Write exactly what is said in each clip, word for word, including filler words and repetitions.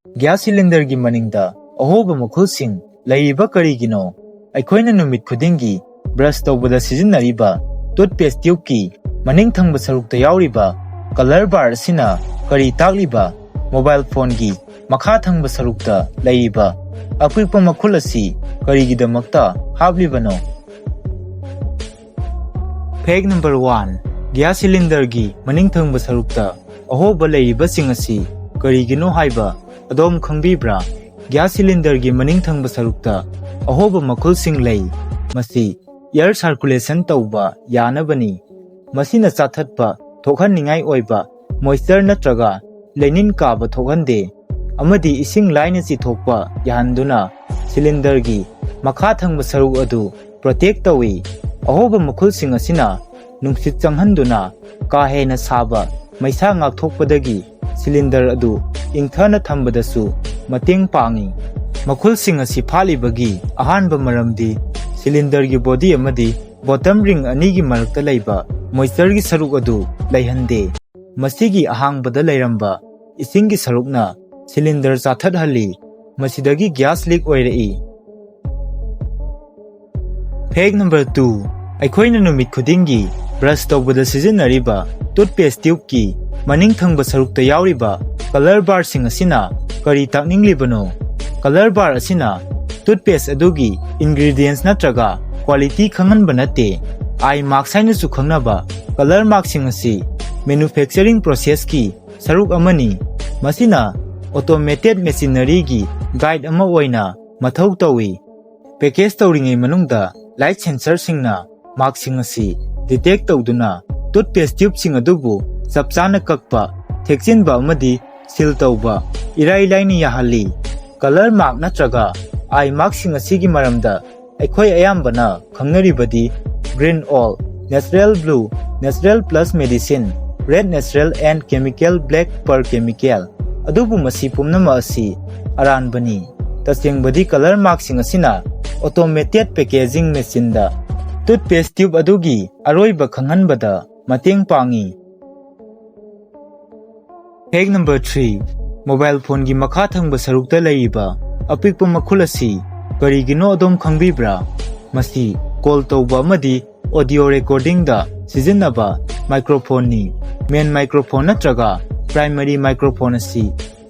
Gas ꯁꯤꯂꯤꯟꯗꯔꯒꯤ ꯃꯅꯤꯡꯗ ꯑꯍꯣꯕ ꯃꯈꯨꯜꯁꯤꯡ ꯂꯩꯔꯤꯕ ꯀꯔꯤꯒꯤꯅꯣ? ꯑꯩꯈꯣꯏꯅ ꯅꯨꯃꯤꯠ ꯈꯨꯗꯤꯡꯒꯤ ꯕ꯭ꯔꯁ ꯇꯧꯕꯗ ꯁꯤꯖꯤꯟꯅꯔꯤꯕ ꯇꯨꯠꯄꯦꯁ ꯇ꯭ꯌꯨꯕꯀꯤ ꯃꯅꯤꯡ ꯊꯪꯕ ꯁꯔꯨꯛꯇ ꯌꯥꯎꯔꯤꯕ ꯀꯂꯔ ꯕꯥꯔ ꯑꯁꯤꯅ ꯀꯔꯤ ꯇꯥꯛꯂꯤꯕ? ꯃꯣꯕꯥꯏꯜ ꯐꯣꯟꯒꯤ ꯃꯈꯥ ꯊꯪꯕ ꯁꯔꯨꯛꯇ ꯂꯩꯔꯤꯕ ꯑꯄꯤꯛꯄ ꯃꯈꯨꯜ ꯑꯁꯤ ꯀꯔꯤꯒꯤꯗꯃꯛꯇ ꯍꯥꯞꯂꯤꯕꯅꯣ? ꯐꯦꯛ ꯅꯝꯕꯔ ꯋꯥꯟ, ꯒ꯭ꯌꯥꯁ ꯁꯤꯂꯤꯟꯗꯔꯒꯤ ꯃꯅꯤꯡ ꯊꯪꯕ ꯁꯔꯨꯛꯇ ꯑꯍꯣꯕ ꯂꯩꯔꯤꯕꯁꯤꯡ ꯑꯁꯤ ꯀꯔꯤꯒꯤꯅꯣ ꯍꯥꯏꯕ ꯑꯗꯣꯝ ꯈꯪꯕꯤꯕ꯭ꯔꯥ? ꯒ꯭ꯌꯥꯁ ꯁꯤꯂꯤꯟꯗꯔꯒꯤ ꯃꯅꯤꯡ ꯊꯪꯕ ꯁꯔꯨꯛꯇ ꯑꯍꯣꯕ ꯃꯈꯨꯜꯁꯤꯡ ꯂꯩ꯫ ꯃꯁꯤ ꯑꯦꯌꯔ ꯁꯥꯔꯀꯨꯂꯦꯁꯟ ꯇꯧꯕ ꯌꯥꯅꯕꯅꯤ꯫ ꯃꯁꯤꯅ ꯆꯥꯊꯠꯄ ꯊꯣꯛꯍꯟꯅꯤꯡꯉꯥꯏ ꯑꯣꯏꯕ ꯃꯣꯏꯁꯆꯔ ꯅꯠꯇ꯭ꯔꯒ ꯂꯦꯅꯤꯟ ꯀꯥꯕ ꯊꯣꯛꯍꯟꯗꯦ ꯑꯃꯗꯤ ꯏꯁꯤꯡ ꯂꯥꯏꯅ ꯆꯤꯊꯣꯛꯄ ꯌꯥꯍꯟꯗꯨꯅ ꯁꯤꯂꯤꯟꯗꯔꯒꯤ ꯃꯈꯥ ꯊꯪꯕ ꯁꯔꯨꯛ ꯑꯗꯨ ꯄ꯭ꯔꯣꯇꯦꯛ ꯇꯧꯏ꯫ ꯑꯍꯣꯕ ꯃꯈꯨꯜꯁꯤꯡ ꯑꯁꯤꯅ ꯅꯨꯡꯁꯤꯠ ꯆꯪꯍꯟꯗꯨꯅ ꯀꯥ ꯍꯦꯟꯅ ꯁꯥꯕ ꯃꯩꯁꯥ ꯉꯥꯛꯊꯣꯛꯄꯗꯒꯤ ꯁꯤꯂꯤꯟꯗꯔ ꯑꯗꯨ ꯏꯪꯊꯅ ꯊꯝꯕꯗꯁꯨ ꯃꯇꯦꯡ ꯄꯥꯡꯏ꯫ ꯃꯈꯨꯜꯁꯤꯡ ꯑꯁꯤ ꯐꯥꯠꯂꯤꯕꯒꯤ ꯑꯍꯥꯟꯕ ꯃꯔꯝꯗꯤ ꯁꯤꯂꯤꯟꯗꯔꯒꯤ ꯕꯣꯗꯤ ꯑꯃꯗꯤ ꯕꯣꯇꯝ ꯔꯤꯡ ꯑꯅꯤꯒꯤ ꯃꯔꯛꯇ ꯂꯩꯕ ꯃꯣꯏꯁꯆꯔꯒꯤ ꯁꯔꯨꯛ ꯑꯗꯨ ꯂꯩꯍꯟꯗꯦ꯫ ꯃꯁꯤꯒꯤ ꯑꯍꯥꯡꯕꯗ ꯂꯩꯔꯝꯕ ꯏꯁꯤꯡꯒꯤ ꯁꯔꯨꯛꯅ ꯁꯤꯂꯤꯟꯗꯔ ꯆꯥꯊꯠꯍꯜꯂꯤ, ꯃꯁꯤꯗꯒꯤ ꯒ꯭ꯌꯥꯁ ꯂꯤꯛ ꯑꯣꯏꯔꯛꯏ꯫ ꯐꯦꯛ ꯅꯝꯕꯔ ꯇꯨ, ꯑꯩꯈꯣꯏꯅ ꯅꯨꯃꯤꯠ ꯈꯨꯗꯤꯡꯒꯤ ꯕ꯭ꯔꯁ ꯇꯧꯕꯗ ꯁꯤꯖꯤꯟꯅꯔꯤꯕ ꯇꯨꯠꯄꯦꯁ ꯇ꯭ꯌꯨꯕꯀꯤ ꯃꯅꯤꯡ ꯊꯪꯕ ꯁꯔꯨꯛꯇ ꯌꯥꯎꯔꯤꯕ ꯀꯂꯔ ꯕꯥꯔꯁꯤꯡ ꯑꯁꯤꯅ ꯀꯔꯤ ꯇꯥꯛꯅꯤꯡꯂꯤꯕꯅꯣ? ꯀꯂꯔ ꯕꯥꯔ ꯑꯁꯤꯅ ꯇꯨꯠꯄꯦꯁ ꯑꯗꯨꯒꯤ ꯏꯟꯒ꯭ꯔꯤꯗꯤꯌꯦꯟꯁ ꯅꯠꯇ꯭ꯔꯒ ꯀ꯭ꯋꯥꯂꯤꯇꯤ ꯈꯪꯍꯟꯕ ꯅꯠꯇꯦ꯫ ꯑꯥꯏ ꯃꯥꯛꯁ ꯍꯥꯏꯅꯁꯨ ꯈꯪꯅꯕ ꯀꯂꯔ ꯃꯥꯛꯁꯤꯡ ꯑꯁꯤ ꯃꯦꯅꯨꯐꯦꯛꯆꯔꯤꯡ ꯄ꯭ꯔꯣꯁꯦꯁꯀꯤ ꯁꯔꯨꯛ ꯑꯃꯅꯤ꯫ ꯃꯁꯤꯅ ꯑꯣꯇꯣꯃꯦꯇꯦꯗ ꯃꯦꯆꯤꯅꯔꯤꯒꯤ ꯒꯥꯏꯗ ꯑꯃ ꯑꯣꯏꯅ ꯃꯊꯧ ꯇꯧꯏ꯫ ꯄꯦꯀꯦꯖ ꯇꯧꯔꯤꯉꯩ ꯃꯅꯨꯡꯗ ꯂꯥꯏꯠ ꯁꯦꯟꯁꯔꯁꯤꯡꯅ ꯃꯥꯛꯁꯤꯡ ꯑꯁꯤ ꯗꯤꯇꯦꯛ ꯇꯧꯗꯨꯅ ꯇꯨꯠꯄꯦꯁ ꯇ꯭ꯌꯨꯕꯁꯤꯡ ꯑꯗꯨꯕꯨ ꯆꯞ ꯆꯥꯅ ꯀꯛꯄ, ꯊꯦꯛꯆꯤꯟꯕ ꯑꯃꯗꯤ ꯁꯤꯜ ꯇꯧꯕ ꯏꯔꯥꯏ ꯂꯥꯏꯅ ꯌꯥꯍꯜꯂꯤ꯫ ꯀꯂꯔ ꯃꯥꯛ ꯅꯠꯇ꯭ꯔꯒ ꯑꯥꯏ ꯃꯥꯛꯁꯤꯡ ꯑꯁꯤꯒꯤ ꯃꯔꯝꯗ ꯑꯩꯈꯣꯏ ꯑꯌꯥꯝꯕꯅ ꯈꯪꯅꯔꯤꯕꯗꯤ green all, natural blue, natural plus medicine, red natural and chemical black per chemical꯫ ꯑꯗꯨꯕꯨ ꯃꯁꯤ ꯄꯨꯝꯅꯃꯛ ꯑꯁꯤ ꯑꯔꯥꯟꯕꯅꯤ꯫ ꯇꯁꯦꯡꯕꯗꯤ ꯀꯂꯔ ꯃꯥꯛꯁꯤꯡ ꯑꯁꯤꯅ ꯑꯣꯇꯣꯃꯦꯇꯦꯗ ꯄꯦꯀꯦꯖꯤꯡ ꯃꯦꯆꯤꯟꯗ ꯇꯨꯠꯄꯦꯁ ꯇ꯭ꯌꯨꯕ ꯑꯗꯨꯒꯤ ꯑꯔꯣꯏꯕ ꯈꯪꯍꯟꯕꯗ ꯃꯇꯦꯡ ꯄꯥꯡꯏ꯫ ꯐꯦꯛ ꯅꯝꯕꯔ ꯊ꯭ꯔꯤ, ꯃꯣꯕꯥꯏꯜ ꯐꯣꯟꯒꯤ ꯃꯈꯥ ꯊꯪꯕ ꯁꯔꯨꯛꯇ ꯂꯩꯔꯤꯕ ꯑꯄꯤꯛꯄ ꯃꯈꯨꯜ ꯑꯁꯤ ꯀꯔꯤꯒꯤꯅꯣ ꯑꯗꯣꯝ ꯈꯪꯕꯤꯕ꯭ꯔꯥ? ꯃꯁꯤ ꯀꯣꯜ ꯇꯧꯕ ꯑꯃꯗꯤ ꯑꯣꯗꯤꯑꯣ ꯔꯦꯀꯣꯔꯗꯤꯡꯗ ꯁꯤꯖꯤꯟꯅꯕ ꯃꯥꯏꯀ꯭ꯔꯣꯐꯣꯟꯅꯤ꯫ ꯃꯦꯟ ꯃꯥꯏꯀ꯭ꯔꯣꯐꯣꯟ ꯅꯠꯇ꯭ꯔꯒ ꯄ꯭ꯔꯥꯏꯃꯔꯤ ꯃꯥꯏꯀ꯭ꯔꯣꯐꯣꯟ ꯑꯁꯤ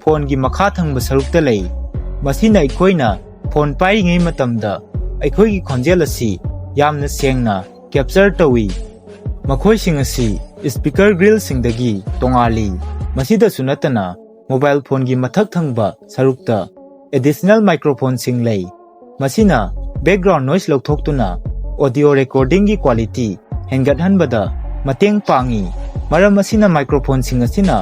ꯐꯣꯟꯒꯤ ꯃꯈꯥ ꯊꯪꯕ ꯁꯔꯨꯛꯇ ꯂꯩ꯫ ꯃꯁꯤꯅ ꯑꯩꯈꯣꯏꯅ ꯐꯣꯟ ꯄꯥꯏꯔꯤꯉꯩ ꯃꯇꯝꯗ ꯑꯩꯈꯣꯏꯒꯤ ꯈꯣꯟꯖꯦꯜ ꯑꯁꯤ ꯌꯥꯝꯅ ꯁꯦꯡꯅ ꯀꯦꯞꯆꯔ ꯇꯧꯏ꯫ ꯃꯈꯣꯏꯁꯤꯡ ꯑꯁꯤ ꯁ꯭ꯄꯤꯀꯔ ꯒ꯭ꯔꯤꯜꯁꯤꯡꯗꯒꯤ ꯇꯣꯉꯥꯜꯂꯤ꯫ ꯃꯁꯤꯗꯁꯨ ꯅꯠꯇꯅ, ꯃꯣꯕꯥꯏꯜ ꯐꯣꯟꯒꯤ ꯃꯊꯛ ꯊꯪꯕ ꯁꯔꯨꯛꯇ ꯑꯦꯗꯤꯁꯅꯦꯜ ꯃꯥꯏꯀ꯭ꯔꯣꯐꯣꯟꯁꯤꯡ ꯂꯩ꯫ ꯃꯁꯤꯅ ꯕꯦꯛꯒ꯭ꯔꯥꯎꯟ ꯅꯣꯏꯁ ꯂꯧꯊꯣꯛꯇꯨꯅ ꯑꯣꯗꯤꯑꯣ ꯔꯦꯀꯣꯔꯗꯤꯡꯒꯤ ꯀ꯭ꯋꯥꯂꯤꯇꯤ ꯍꯦꯟꯒꯠꯍꯟꯕꯗ ꯃꯇꯦꯡ ꯄꯥꯡꯏ꯫ ꯃꯔꯝ ꯑꯁꯤꯅ, ꯃꯥꯏꯀ꯭ꯔꯣꯐꯣꯟꯁꯤꯡ ꯑꯁꯤꯅ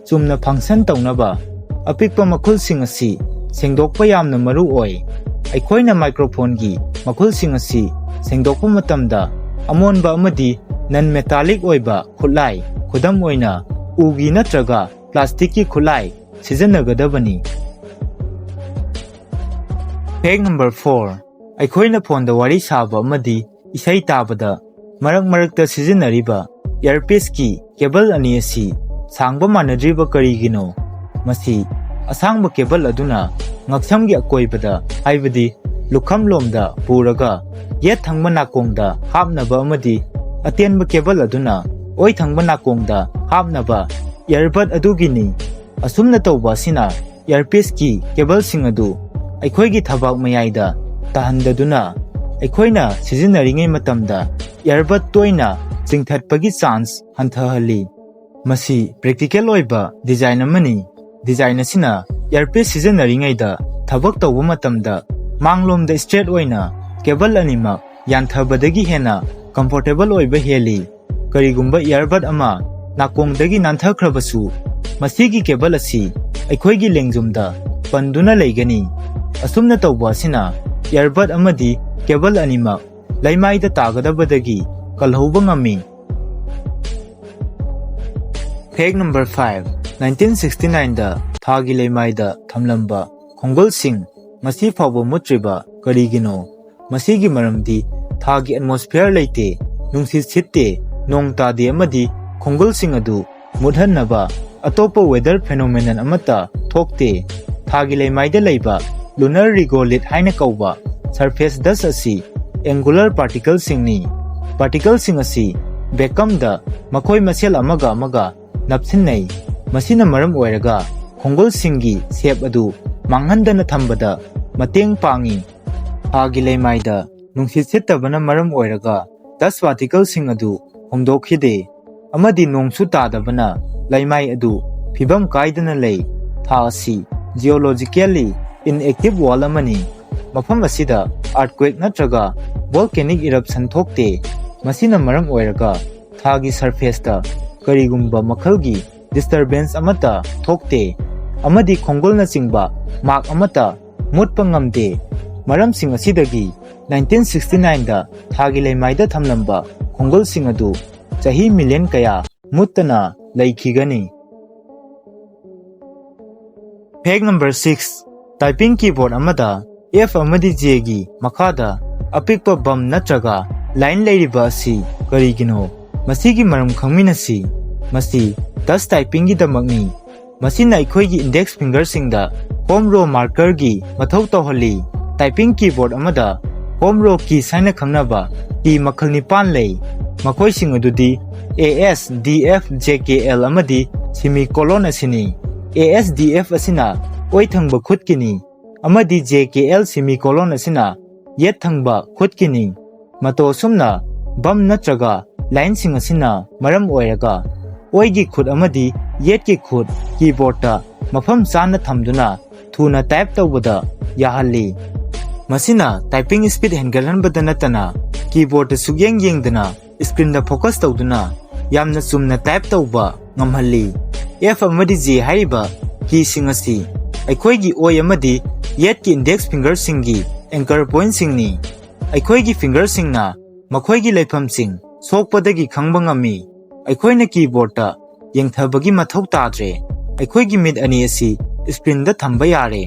ꯆꯨꯝꯅ ꯐꯪꯁꯟ ꯇꯧꯅꯕ ꯑꯄꯤꯛꯄ ꯃꯈꯨꯜꯁꯤꯡ ꯑꯁꯤ ꯁꯦꯡꯗꯣꯛꯄ ꯌꯥꯝꯅ ꯃꯔꯨ ꯑꯣꯏ꯫ ꯑꯩꯈꯣꯏꯅ ꯃꯥꯏꯀ꯭ꯔꯣꯐꯣꯟꯒꯤ ꯃꯈꯨꯜꯁꯤꯡ ꯑꯁꯤ ꯁꯦꯡꯗꯣꯛꯄ ꯃꯇꯝꯗ ꯑꯃꯣꯟꯕ ꯑꯃꯗꯤ ꯅꯟ ꯃꯦꯇꯥꯂꯤꯛ ꯑꯣꯏꯕ ꯈꯨꯠꯂꯥꯏ, ꯈꯨꯗꯝ ꯑꯣꯏꯅ ꯎꯒꯤ ꯅꯠꯇ꯭ꯔꯒ ꯄ꯭ꯂꯥꯁꯇꯤꯛꯀꯤ ꯈꯨꯠꯂꯥꯏ ꯁꯤꯖꯤꯟꯅꯒꯗꯕꯅꯤ꯫ ꯐꯦꯛ ꯅꯝꯕꯔ ꯐꯣꯔ, ꯑꯩꯈꯣꯏꯅ ꯐꯣꯟꯗ ꯋꯥꯔꯤ ꯁꯥꯕ ꯑꯃꯗꯤ ꯏꯁꯩ ꯇꯥꯕꯗ ꯃꯔꯛ ꯃꯔꯛꯇ ꯁꯤꯖꯤꯟꯅꯔꯤꯕ ꯏꯌꯔꯄꯤꯁꯀꯤ ꯀꯦꯕꯜ ꯑꯅꯤ ꯑꯁꯤ ꯁꯥꯡꯕ ꯃꯥꯟꯅꯗ꯭ꯔꯤꯕ ꯀꯔꯤꯒꯤꯅꯣ? ꯃꯁꯤ ꯑꯁꯥꯡꯕ ꯀꯦꯕꯜ ꯑꯗꯨꯅ ꯉꯛꯁꯝꯒꯤ ꯑꯀꯣꯏꯕꯗ, ꯍꯥꯏꯕꯗꯤ ꯂꯨꯈꯝꯂꯣꯝꯗ ꯄꯨꯔꯒ ꯌꯦꯠ ꯊꯪꯕ ꯅꯥꯀꯣꯡꯗ ꯍꯥꯞꯅꯕ ꯑꯃꯗꯤ ꯑꯇꯦꯟꯕ ꯀꯦꯕꯜ ꯑꯗꯨꯅ ꯑꯣꯏ ꯊꯪꯕ ꯅꯥꯀꯣꯡꯗ ꯍꯥꯞꯅꯕ ꯏꯌꯔꯕꯗ ꯑꯗꯨꯒꯤꯅꯤ꯫ ꯑꯁꯨꯝꯅ ꯇꯧꯕ ꯑꯁꯤꯅ ꯏꯌꯔꯄꯤꯁꯀꯤ ꯀꯦꯕꯜꯁꯤꯡ ꯑꯗꯨ ꯑꯩꯈꯣꯏꯒꯤ ꯊꯕꯥꯛ ꯃꯌꯥꯏꯗ ꯇꯥꯍꯟꯗꯗꯨꯅ ꯑꯩꯈꯣꯏꯅ ꯁꯤꯖꯤꯟꯅꯔꯤꯉꯩ ꯃꯇꯝꯗ ꯏꯌꯔꯕꯗ ꯇꯣꯏꯅ ꯆꯤꯡꯊꯠꯄꯒꯤ ꯆꯥꯟꯁ ꯍꯟꯊꯍꯜꯂꯤ꯫ ꯃꯁꯤ ꯄ꯭ꯔꯦꯛꯇꯤꯀꯦꯜ ꯑꯣꯏꯕ ꯗꯤꯖꯥꯏꯟ ꯑꯃꯅꯤ꯫ ꯗꯤꯖꯥꯏꯟ ꯑꯁꯤꯅ ꯏꯌꯔꯄꯤꯁ ꯁꯤꯖꯤꯟꯅꯔꯤꯉꯩꯗ ꯊꯕꯛ ꯇꯧꯕ ꯃꯇꯝꯗ ꯃꯥꯡꯂꯣꯝꯗ ꯁ꯭ꯇ꯭ꯔꯦꯠ ꯑꯣꯏꯅ ꯀꯦꯕꯜ ꯑꯅꯤꯃꯛ ꯌꯥꯟꯊꯕꯗꯒꯤ ꯍꯦꯟꯅ ꯀꯝꯐꯣꯔꯇꯦꯕꯜ ꯑꯣꯏꯕ ꯍꯦꯜꯂꯤ꯫ ꯀꯔꯤꯒꯨꯝꯕ ꯏꯌꯔꯕꯗ ꯑꯃ ꯅꯥꯀꯣꯡꯗꯒꯤ ꯅꯥꯟꯊꯈ꯭ꯔꯕꯁꯨ, ꯃꯁꯤꯒꯤ ꯀꯦꯕꯜ ꯑꯁꯤ ꯑꯩꯈꯣꯏꯒꯤ ꯂꯦꯡꯖꯨꯝꯗ ꯄꯟꯗꯨꯅ ꯂꯩꯒꯅꯤ꯫ ꯑꯁꯨꯝꯅ ꯇꯧꯕ ꯑꯁꯤꯅ ꯏꯌꯔꯕꯗ ꯑꯃꯗꯤ ꯀꯦꯕꯜ ꯑꯅꯤꯃꯛ ꯂꯩꯃꯥꯏꯗ ꯇꯥꯒꯗꯕꯗꯒꯤ ꯀꯜꯍꯧꯕ ꯉꯝꯃꯤ꯫ ꯐꯦꯛ ꯅꯝꯕꯔ ꯐꯥꯏꯚ, ꯅꯥꯏꯟꯇꯤꯟ ꯁꯤꯛꯁꯇꯤ ꯅꯥꯏꯟꯗ ꯊꯥꯒꯤ ꯂꯩꯃꯥꯏꯗ ꯊꯝꯂꯝꯕ ꯈꯣꯡꯒꯨꯜꯁꯤꯡ ꯉꯁꯤ ꯐꯥꯎꯕ ꯃꯨꯠꯇ꯭ꯔꯤꯕ ꯀꯔꯤꯒꯤꯅꯣ? ꯃꯁꯤꯒꯤ ꯃꯔꯝꯗꯤ ꯊꯥꯒꯤ ꯑꯦꯠꯃꯣꯁꯐꯤꯌꯔ ꯂꯩꯇꯦ, ꯅꯨꯡꯁꯤꯠ ꯁꯤꯠꯇꯦ, ꯅꯣꯡ ꯇꯥꯗꯦ ꯑꯃꯗꯤ ꯈꯣꯡꯒꯨꯜꯁꯤꯡ ꯑꯗꯨ ꯃꯨꯠꯍꯟꯅꯕ ꯑꯇꯣꯞꯄ weather phenomenon ꯑꯃꯠꯇ ꯊꯣꯛꯇꯦ꯫ ꯊꯥꯒꯤ ꯂꯩꯃꯥꯏꯗ ꯂꯩꯕ lunar regolith ꯍꯥꯏꯅ ꯀꯧꯕ surface dust ꯑꯁꯤ angular particleꯁꯤꯡꯅꯤ꯫ Particleꯁꯤꯡ ꯑꯁꯤ vacuumꯗ ꯃꯈꯣꯏ ꯃꯁꯦꯜ ꯑꯃꯒ ꯑꯃꯒ ꯅꯞꯁꯤꯟꯅꯩ꯫ ꯃꯁꯤꯅ ꯃꯔꯝ ꯑꯣꯏꯔꯒ ꯈꯣꯡꯒꯨꯜꯁꯤꯡꯒꯤ shape ꯑꯗꯨ ꯃꯥꯡꯍꯟꯗꯅ ꯊꯝꯕꯗ ꯃꯇꯦꯡ ꯄꯥꯡꯏ꯫ ꯊꯥꯒꯤ ꯂꯩꯃꯥꯏꯗ ꯅꯨꯡꯁꯤꯠ ꯁꯤꯠꯇꯕꯅ ꯃꯔꯝ ꯑꯣꯏꯔꯒ dust particleꯁꯤꯡ ꯑꯗꯨ ꯍꯣꯡꯗꯣꯛꯈꯤꯗꯦ ꯑꯃꯗꯤ ꯅꯣꯡꯁꯨ ꯇꯥꯗꯕꯅ ꯂꯩꯃꯥꯏ ꯑꯗꯨ ꯐꯤꯕꯝ ꯀꯥꯏꯗꯅ ꯂꯩ꯫ ꯊꯥ ꯑꯁꯤ geologically inactive world ꯑꯃꯅꯤ꯫ ꯃꯐꯝ ꯑꯁꯤꯗ earthquake ꯅꯠꯇ꯭ꯔꯒ volcanic eruption ꯊꯣꯛꯇꯦ꯫ ꯃꯁꯤꯅ ꯃꯔꯝ ꯑꯣꯏꯔꯒ ꯊꯥꯒꯤ surfaceꯇ ꯀꯔꯤꯒꯨꯝꯕ ꯃꯈꯜꯒꯤ disturbance ꯑꯃꯠꯇ ꯊꯣꯛꯇꯦ ꯑꯃꯗꯤ ꯈꯣꯡꯒꯨꯜꯅꯆꯤꯡꯕ mark ꯑꯃꯠꯇ ꯃꯨꯠꯄ ꯉꯝꯗꯦ꯫ ꯃꯔꯝꯁꯤꯡ ꯑꯁꯤꯗꯒꯤ nineteen sixty nineꯗ ꯊꯥꯒꯤ ꯂꯩꯃꯥꯏꯗ ꯊꯝꯂꯝꯕ ꯈꯣꯡꯒꯨꯜꯁꯤꯡ ꯑꯗꯨ ꯆꯍꯤ million ꯀꯌꯥ ꯃꯨꯠꯇꯅ ꯂꯩꯈꯤꯒꯅꯤ꯫ Fact number six, typing keyboard ꯑꯃꯗ F ꯑꯃꯗꯤ Jꯒꯤ ꯃꯈꯥꯗ ꯑꯄꯤꯛꯄ bump ꯅꯠꯇ꯭ꯔꯒ line ꯂꯩꯔꯤꯕ ꯑꯁꯤ ꯀꯔꯤꯒꯤꯅꯣ? ꯃꯁꯤꯒꯤ ꯃꯔꯝ ꯈꯪꯃꯤꯟꯅꯁꯤ꯫ ꯃꯁꯤ dust typingꯒꯤꯗꯃꯛꯅꯤ꯫ ꯃꯁꯤꯅ ꯑꯩꯈꯣꯏꯒꯤ index fingerꯁꯤꯡꯗ home row markerꯒꯤ ꯃꯊꯧ ꯇꯧꯍꯜꯂꯤ꯫ Typing keyboard ꯑꯃꯗ home row keys ꯍꯥꯏꯅ ꯈꯪꯅꯕ key ꯃꯈꯜ ꯅꯤꯄꯥꯟ ꯂꯩ꯫ ꯃꯈꯣꯏꯁꯤꯡ ꯑꯗꯨꯗꯤ A S, D F, J K L ꯑꯃꯗꯤ semicolon ꯑꯁꯤꯅꯤ꯫ A S D F ꯑꯁꯤꯅ ꯑꯣꯏ ꯊꯪꯕ ꯈꯨꯠꯀꯤꯅꯤ ꯑꯃꯗꯤ J K L semicolon ꯑꯁꯤꯅ ꯌꯦꯠ ꯊꯪꯕ ꯈꯨꯠꯀꯤꯅꯤ꯫ ꯃꯇꯧ ꯑꯁꯨꯝꯅ bump ꯅꯠꯇ꯭ꯔꯒ lineꯁꯤꯡ ꯑꯁꯤꯅ ꯃꯔꯝ ꯑꯣꯏꯔꯒ ꯑꯣꯏꯒꯤ ꯈꯨꯠ ꯑꯃꯗꯤ ꯌꯦꯠꯀꯤ ꯈꯨꯠ keyboardꯇ ꯃꯐꯝ ꯆꯥꯅ ꯊꯝꯗꯨꯅ ꯊꯨꯅ type ꯇꯧꯕꯗ ꯌꯥꯍꯜꯂꯤ꯫ ꯃꯁꯤꯅ typing speed ꯍꯦꯟꯒꯠꯍꯟꯕꯗ ꯅꯠꯇꯅ keyboardꯇ ꯁꯨꯛꯌꯦꯡ ꯌꯦꯡꯗꯅ screenꯗ focus ꯇꯧꯗꯨꯅ ꯌꯥꯝꯅ ꯆꯨꯝꯅ type ꯇꯧꯕ ꯉꯝꯍꯜꯂꯤ꯫ F ꯑꯃꯗꯤ J ꯍꯥꯏꯔꯤꯕ keyꯁꯤꯡ ꯑꯁꯤ ꯑꯩꯈꯣꯏꯒꯤ ꯑꯣꯏ ꯑꯃꯗꯤ ꯌꯦꯠꯀꯤ index fingerꯁꯤꯡꯒꯤ anchor pointꯁꯤꯡꯅꯤ꯫ ꯑꯩꯈꯣꯏꯒꯤ fingerꯁꯤꯡꯅ ꯃꯈꯣꯏꯒꯤ ꯂꯩꯐꯝꯁꯤꯡ ꯁꯣꯛꯄꯗꯒꯤ ꯈꯪꯕ ꯉꯝꯃꯤ꯫ ꯑꯩꯈꯣꯏꯅ keyboardꯇ ꯌꯦꯡꯊꯕꯒꯤ ꯃꯊꯧ ꯇꯥꯗ꯭ꯔꯦ꯫ ꯑꯩꯈꯣꯏꯒꯤ ꯃꯤꯠ ꯑꯅꯤ ꯑꯁꯤ screenꯗ ꯊꯝꯕ ꯌꯥꯔꯦ꯫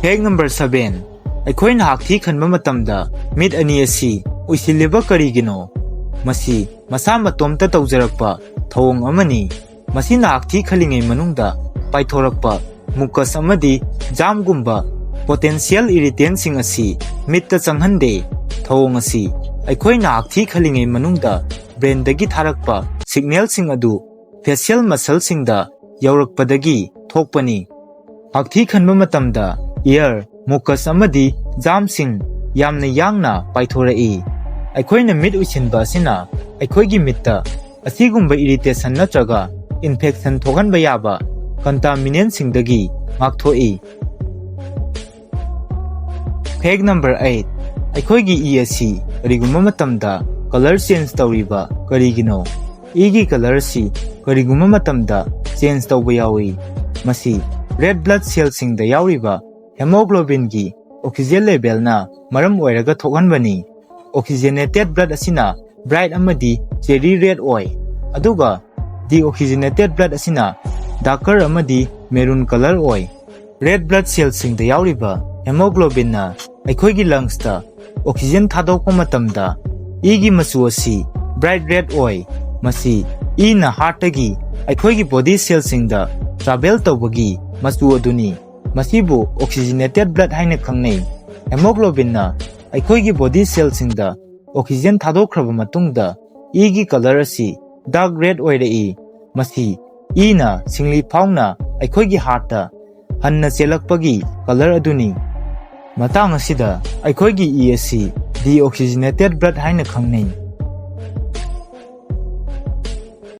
Fact number seven, ꯑꯩꯈꯣꯏꯅ ꯍꯥꯛꯊꯤ ꯈꯟꯕ ꯃꯇꯝꯗ ꯃꯤꯠ ꯑꯅꯤ ꯑꯁꯤ ꯎꯏꯁꯤꯜꯂꯤꯕ ꯀꯔꯤꯒꯤꯅꯣ? ꯃꯁꯤ ꯃꯁꯥ ꯃꯇꯣꯝꯇ ꯇꯧꯖꯔꯛꯄ ꯊꯧꯑꯣꯡ ꯑꯃꯅꯤ꯫ ꯃꯁꯤꯅ ꯍꯥꯛꯊꯤ ꯈꯜꯂꯤꯉꯩ ꯃꯅꯨꯡꯗ ꯄꯥꯏꯊꯣꯔꯛꯄ mucus ꯑꯃꯗꯤ germꯒꯨꯝꯕ potential irritantꯁꯤꯡ ꯑꯁꯤ ꯃꯤꯠꯇ ꯆꯪꯍꯟꯗꯦ꯫ ꯊꯧꯑꯣꯡ ꯑꯁꯤ ꯑꯩꯈꯣꯏꯅ ꯍꯥꯛꯊꯤ ꯈꯜꯂꯤꯉꯩ ꯃꯅꯨꯡꯗ brainꯗꯒꯤ ꯊꯥꯔꯛꯄ signalꯁꯤꯡ ꯑꯗꯨ facial muscleꯁꯤꯡꯗ ꯌꯧꯔꯛꯄꯗꯒꯤ ꯊꯣꯛꯄꯅꯤ꯫ ꯍꯥꯛꯊꯤ ꯈꯟꯕ ꯃꯇꯝꯗ air, mucus ꯑꯃꯗꯤ germꯁꯤꯡ ꯌꯥꯝꯅ ꯌꯥꯡꯅ ꯄꯥꯏꯊꯣꯔꯛꯏ꯫ ꯑꯩꯈꯣꯏꯅ ꯃꯤꯠ ꯎꯏꯁꯤꯟꯕ ꯑꯁꯤꯅ ꯑꯩꯈꯣꯏꯒꯤ ꯃꯤꯠꯇ ꯑꯁꯤꯒꯨꯝꯕ irritation ꯅꯠꯇ꯭ꯔꯒ infection ꯊꯣꯛꯍꯟꯕ ꯌꯥꯕ contaminantꯁꯤꯡꯗꯒꯤ ꯉꯥꯛꯊꯣꯛꯏ꯫ Fact number eight, ꯑꯩꯈꯣꯏꯒꯤ ꯏ ꯑꯁꯤ ꯀꯔꯤꯒꯨꯝꯕ ꯃꯇꯝꯗ colour change ꯇꯧꯔꯤꯕ ꯀꯔꯤꯒꯤꯅꯣ? ꯏꯒꯤ colour ꯑꯁꯤ ꯀꯔꯤꯒꯨꯝꯕ ꯃꯇꯝꯗ change ꯇꯧꯕ ꯌꯥꯎꯏ꯫ ꯃꯁꯤ red blood cellꯁꯤꯡꯗ ꯌꯥꯎꯔꯤꯕ hemoglobinꯒꯤ oxygen levelꯅ ꯃꯔꯝ ꯑꯣꯏꯔꯒ ꯊꯣꯛꯍꯟꯕꯅꯤ꯫ Oxygenated blood ꯑꯁꯤꯅ bright ꯑꯃꯗꯤ cherry red ꯑꯣꯏ, ꯑꯗꯨꯒ deoxygenated blood ꯑꯁꯤꯅ darker ꯑꯃꯗꯤ maroon colour ꯑꯣꯏ꯫ Red blood cellꯁꯤꯡꯗ ꯌꯥꯎꯔꯤꯕ hemoglobinꯅ ꯑꯩꯈꯣꯏꯒꯤ lungsꯇ oxygen ꯊꯥꯗꯣꯛꯄ ꯃꯇꯝꯗ ꯏꯒꯤ ꯃꯆꯨ ꯑꯁꯤ bright red ꯑꯣꯏ꯫ ꯃꯁꯤ ꯏꯅ heartꯇꯒꯤ ꯑꯩꯈꯣꯏꯒꯤ body cellꯁꯤꯡꯗ travel ꯇꯧꯕꯒꯤ ꯃꯆꯨ ꯑꯗꯨꯅꯤ꯫ ꯃꯁꯤꯕꯨ oxygenated blood ꯍꯥꯏꯅ ꯈꯪꯅꯩ꯫ Hemoglobinꯅ ꯑꯩꯈꯣꯏꯒꯤ body cellꯁꯤꯡꯗ oxygen ꯊꯥꯗꯣꯛꯈ꯭ꯔꯕ ꯃꯇꯨꯡꯗ ꯏꯒꯤ colour ꯑꯁꯤ dark red ꯑꯣꯏꯔꯛꯏ꯫ ꯃꯁꯤ ꯏꯅ ꯁꯤꯡꯂꯤ ꯐꯥꯎꯅ ꯑꯩꯈꯣꯏꯒꯤ heartꯇ ꯍꯟꯅ ꯆꯦꯜꯂꯛꯄꯒꯤ colour ꯑꯗꯨꯅꯤ꯫ ꯃꯇꯥꯡ ꯑꯁꯤꯗ ꯑꯩꯈꯣꯏꯒꯤ ꯏ ꯑꯁꯤ deoxygenated blood ꯍꯥꯏꯅ ꯈꯪꯅꯩ꯫